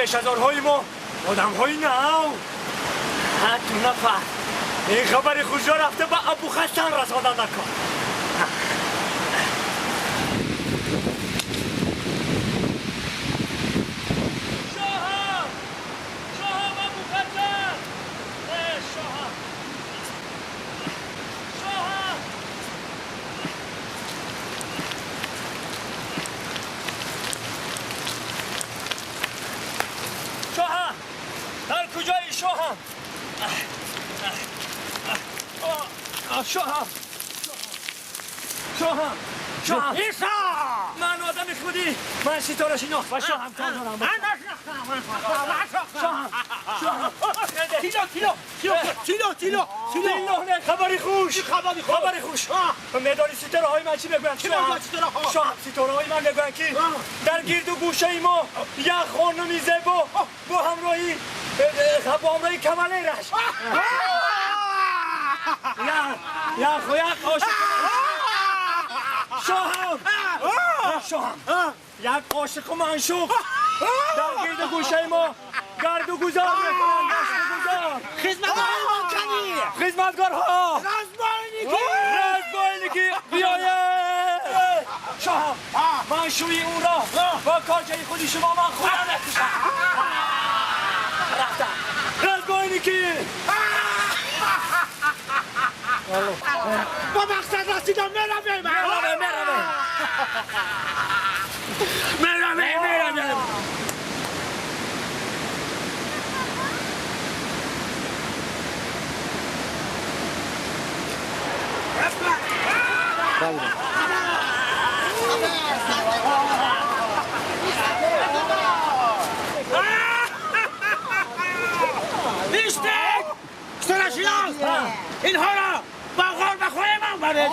Бешазорҳои мо одамҳои нав. Ду нафар ин хабари хушро рафта ба Абухасан расондан дар кор. Шоҳам! Шоҳам Абухасан! Шоҳам! Шоҳам! Шоҳам! Дар куҷои шоҳам? Шоҳам! Шоҳам! Шоҳам! Иса! Ман одами худӣ! Ман ситорашинос ва шоҳам кор дорам. Шоҳам! Шоҳам! Тило, тило, тило, тило, тило, тило. Не, хабари хуш! Хабари хуш? Хабари хуш! Медонӣ ситораҳои ман чӣ мегӯянд? Чӣ мегӯянд ситораҳо? Шоҳам, ситораҳои ман мегӯянд, ки дар гирду гӯшаи мо як хонуми зебо бо ҳамроҳи кавалераш. Як ошиқ. Шоҳам! Шоҳам! Як ошиқу маъшуқ дар гирду гӯшаи мо гарду гузор мекунанд, гашту гузор. Хизматгорҳо кани? Хизматгорҳо! Разбойники! Разбойники! Биёед! Шоҳам, ман шӯи ӯро бо корчаи худи шумо ман худам мекушам. Рафтам. Разбойники! Ба мақсад расидам, меравем! Меравем, меравем! Меравем, меравем! Истед! Ситорашинос! Инҳоро ба ғор ба хонаи ман баред!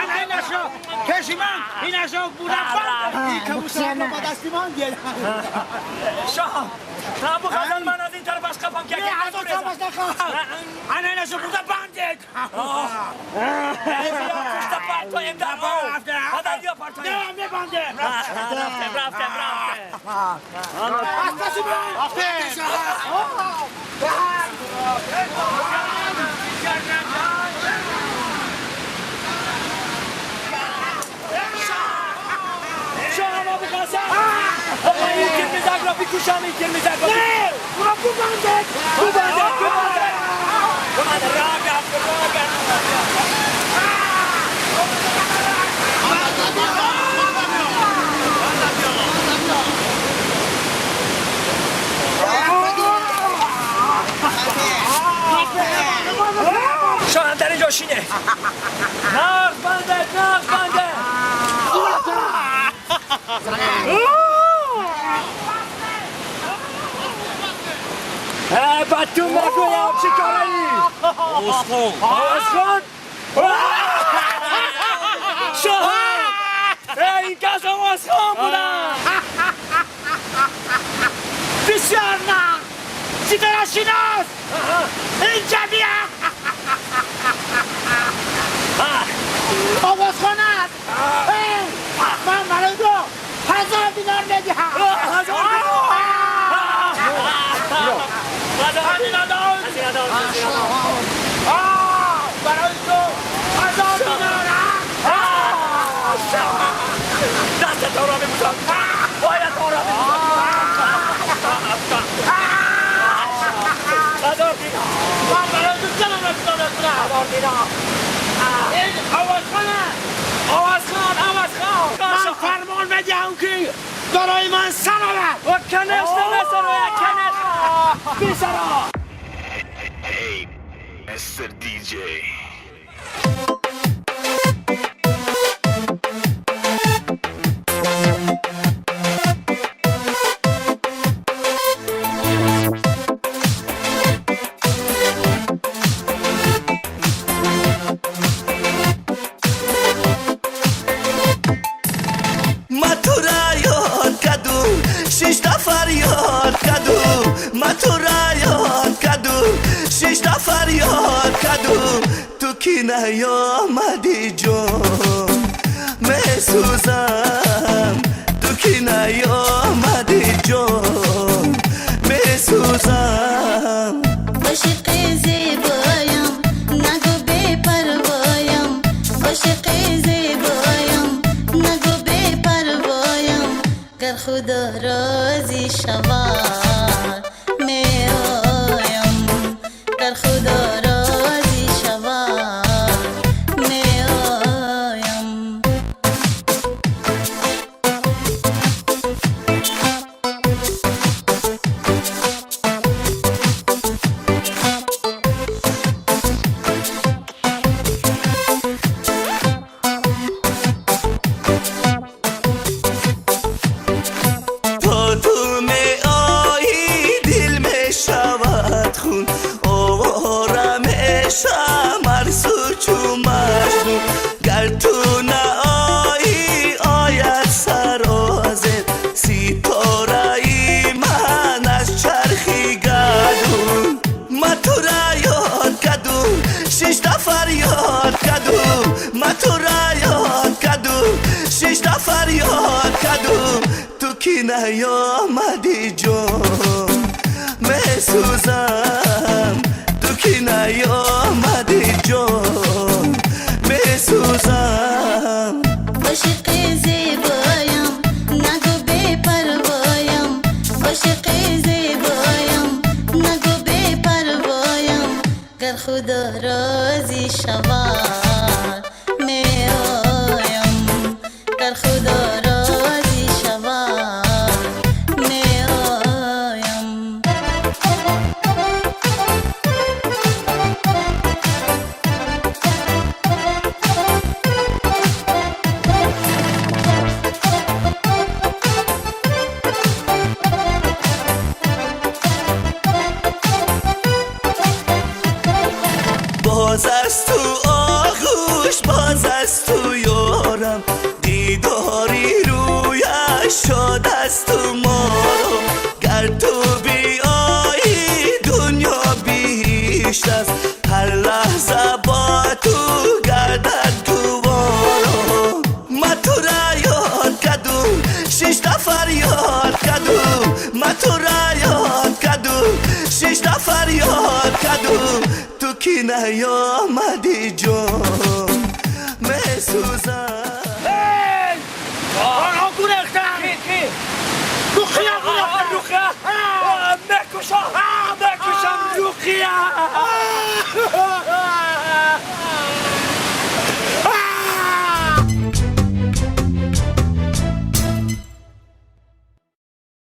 Ана инашо пеши ман, инашо буда банд! Ин кабусаро ба дасти ман диҳед. Шоҳам! Абухасан, ман аз ин тараф аз қафам ки Не, аз он тарафаш нахоҳам! Ана инашо бурда бандед! Пушта партоем дар об! Ба дарё партоем! Не, мебандем! Рафтем, рафтем, рафтем! Аз паси ман! Шоҳам Абухасан! Ин кирмизакро бикушам, ин кирмизакро! Не! Уро бубандед! Бубандед, бубандед! Бубандед, рагам, рагам! Шоҳам, дар инҷо шинед! Нағз бандед, нағз бандед! Ба ту мегӯям, чӣ кораӣ? Овозхон. Овозхон? Шоҳам! Ин кас овозхон буданд! Бисёр нағз! Ситорашинос! Инҷа бия! Овозхон аст! Ман барои ту 1000 динор медиҳам! 1000 динор! 1000 динор! Барои ту 1000 динор! Дастатонро мебӯсам! Поятонро мебӯсам! 1000 динор! Ман барои ту ҷанамро фидо мекунам! 1000 динор! Ин овозхон аст! Овозхон, овозхон! Ман фармон медиҳам, ки барои ман сарояд! Ва конечно месарояд, конечно! Бисаро! Hey, Mr. DJ. Ма тура ёд каду, шишта фарёд каду. Ма тура ёд каду, шишта фарёд каду. Ту ки наёмадӣ, ҷон месӯзам. Ту ки наёмадӣ, ҷон. شود می آیم، گر خدا راضی شود می آیم. تا تو میایی دل میشود خون، آواره میشم هر سو چو مجنون. گر تو نآیی آید سرازیر، ستاره ای من از چرخی گردون. من تو را یاد کدوم، شش فریاد کدوم. من تو را یاد کدوم، شش فریاد کدوم. تو کی نیامدی جان میسوزم، تو کی نیامدی جان میسوزم. عاشق زیبایم نگو بی پروایم، عاشق زیبایم نگو بی پروایم، گر خدا راضی شود می آیم، گر خدا راضی شود می آیم. باز از تو آغوش، باز از تو یارم، دیداری رویش شاد از تو مارم. گر تو بیایی دنیا بیشت است، هر لحظه با تو گردد گوارم. من تو را یاد کدوم، شش فریاد کدوم. من تو را یاد کدوم، شش فریاد کدوم. تو کی نیامدی جان میسوزم. آنها گریختند. کی؟ رقیه گریختند. رقیه، میکشم میکشم رقیه.